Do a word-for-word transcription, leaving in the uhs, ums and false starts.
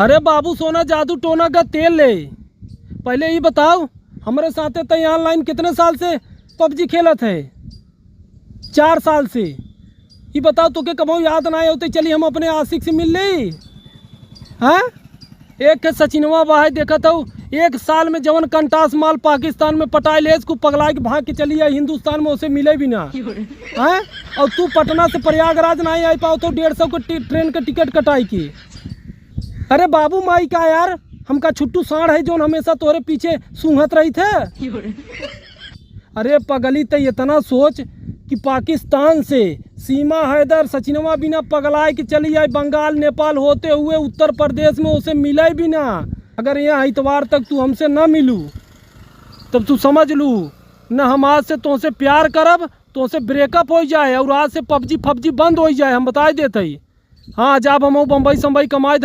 अरे बाबू सोना, जादू टोना का तेल ले। पहले ई बताओ, हमरे साथे तई online कितने साल से PUBG खेलत है? चार साल से। ई बताओ, तोके कबहूँ याद ना आए होते, चली हम अपने आशिक से मिल लेई? हाँ? एक के सचिनवा बा है, देखत हऊ, एक साल में जवन कंटास माल पाकिस्तान में पटाए लेस, कु पगलाइ के भाग के चली आई हिंदुस्तान में, ओसे मिले भी ना। हाँ? और तू पटना से प्रयागराज ना आई पाओ तो डेढ़ सौ के टी-, ट्रेन के टिकट कटाई के। अरे बाबू माई का यार, हमका छुट्टू साँड़ है जौन हमेशा तोहरे पीछे सूंघत रही थे। अरे पगली, तै इतना सोच कि पाकिस्तान से सीमा हैदर सचिनवा बिना पगलाए के चली आई बंगाल, नेपाल होते हुए उत्तर प्रदेश में, ओसे मिले भी ना। अगर यहाँ इतवार तक तू हमसे ना मिलू, तब तू समझ लू, न हम आज से तोसे प्यार करब, तोसे breakup हो जाए और आज से PUBG फबजी बंद हो जाए, हम बताए देत हई। हाँ, जब हम बम्बई सम्बई कमाए,